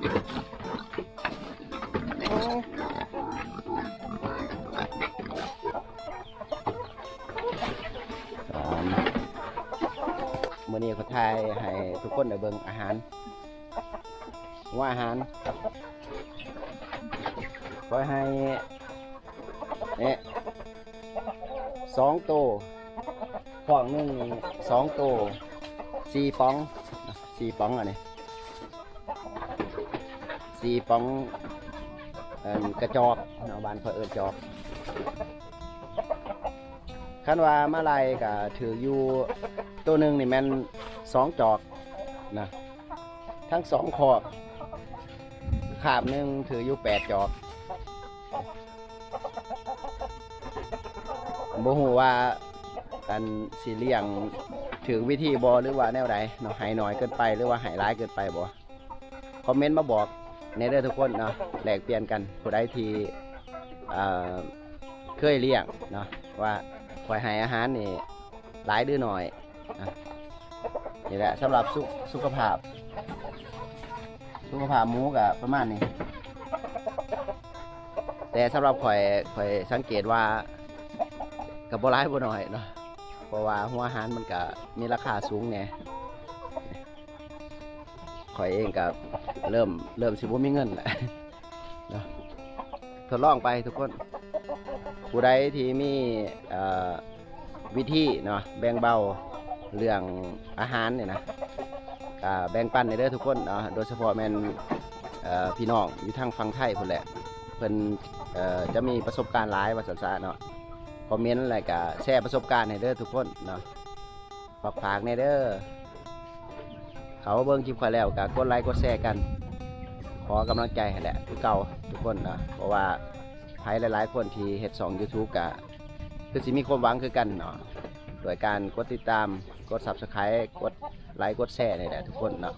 ສາມ ມື້ນີ້ຂໍຖ່າຍໃຫ້ທຸກຄົນໄດ້ເບິ່ງອາຫານ ຫົວອາຫານ ຂ້ອຍໃຫ້ ເອະ ສອງໂຕ ພວກໜຶ່ງນີ້ສອງໂຕ ສີ່ປ່ອງ ສີ່ປ່ອງອັນນີ້ ສີ່ປ່ອງ ອັນກະຈອກເນາະ ບ້ານຂ້ອຍເອີ້ນຈອກ ຄັນວ່າມາໄລ່ກະຖືກຢູ່ ໂຕໜຶ່ງນີ້ແມ່ນສອງຈອກນະ ທັງສອງຄອກ ຄາບໜຶ່ງຖືກຢູ່ແປດຈອກ ບໍ່ຮູ້ວ່າ ອັນ ຊິລ້ຽງຖືກວິທີບໍ່ ຫຼືວ່າແນວໃດເນາະ ໃຫ້ໜ້ອຍເກີນໄປ ຫຼືວ່າໃຫ້ຫຼາຍເກີນໄປບໍ່ ຄອມເມັນມາບອກແດ່ເດີທຸກຄົນເນາະ ແລກປ່ຽນກັນ ຜູ້ໃດທີ່ ເອີ ເຄີຍລ້ຽງເນາະ ວ່າຂ້ອຍໃຫ້ອາຫານນີ້ຫຼາຍຫຼືໜ້ອຍ ອ່ະ ນີ້ແຫຼະສຳລັບສຸ ສຸຂະພາບ ສຸຂະພາບໝູກະປະມານນີ້ ແຕ່ສຳລັບຂ້ອຍ ຂ້ອຍສັງເກດວ່າກະບໍ່ຫຼາຍບໍ່ໜ້ອຍເນາະ ເພາະວ່າຫົວອາຫານມັນກະມີລາຄາສູງແດ່ ຂ້ອຍເອງກະເລີ່ມ ເລີ່ມຊິບໍ່ມີເງິນແຫຼະເນາະ ທົດລອງໄປທຸກຄົນ ຜູ້ໃດທີ່ມີ ເອີ ວິທີເນາະ ແບ່ງເບົາເລື່ອງອາຫານນີ້ນະ ກະແບ່ງປັນແດ່ເດີທຸກຄົນເນາະ ໂດຍສະເພາະແມ່ນ ເອີ ພີ່ນ້ອງຢູ່ທາງຝັ່ງໄທພຸ້ນແຫຼະ ເພິ່ນ ເອີ ຈະມີປະສົບການຫຼາຍວ່າຊັ້ນຊະເນາະ ຄອມເມັນ ແລະກະແຊປະສົບການໃຫ້ເດີທຸກຄົນເນາະ ຝາກໆແດ່ເດີ ເຂົ້າມາເບິ່ງຄລິບຂ້ອຍແລ້ວກະກົດໄລກົດແຊກັນ ຂໍກຳລັງໃຈຫັ້ນແຫຼະຄືເກົ່າທຸກຄົນເນາະ ເພາະວ່າໃຜຫຼາຍໆຄົນທີ່ເຮັດຊ່ອງຢູທູບກະຄືຊິມີຄວາມຫວັງຄືກັນເນາະ ດ້ວຍການກົດຕິດຕາມ ກົດຊັບສະໄຄຣບ໌ ກົດໄລກົດແຊນີ້ແຫຼະທຸກຄົນເນາະ